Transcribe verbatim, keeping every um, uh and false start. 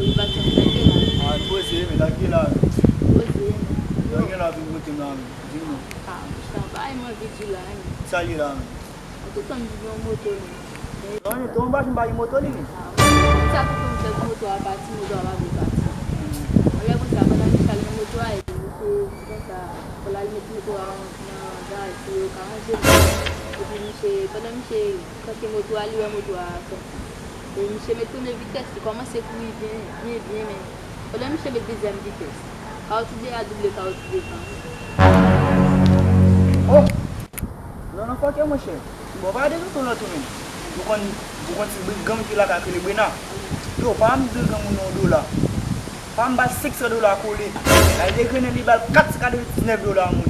li pa t janm tande la. A, poze, men, la ki la. Poze. Yo gen la vin kote m la, men. Di m non. A, sa bay m anvi di la, men. Sa li la, men. An tou tan m di yon moto, men. Non, men, tonton pa janm bay moto li, men. Sa tonton m fè moto a pati, moto a pa vle pati. Yon lè konsa, pandan m chal nan moto a, epi misye di konsa, fò l al met moto a nan gaz pou yo ka ranje l. Epi misye, pandan misye kanpe moto a, li wè moto a fè. E misye met premye vitès, li kòmanse kouri byen, byen, byen, men pandan misye met dezyèm vitès, kawotchou dèyè a double kawotchou devan. Oh! Non, non, fòkè, monchè. Bon, pa de tonton nan tou, men. Ou konn, ou konn ti briganm ki lakay ki rele Brena. Yo, pa m briganm ou non dola. Pa m ba senk san dola kole. Ay, de grennen li ba l kat san katrevendiznèf dola, moun.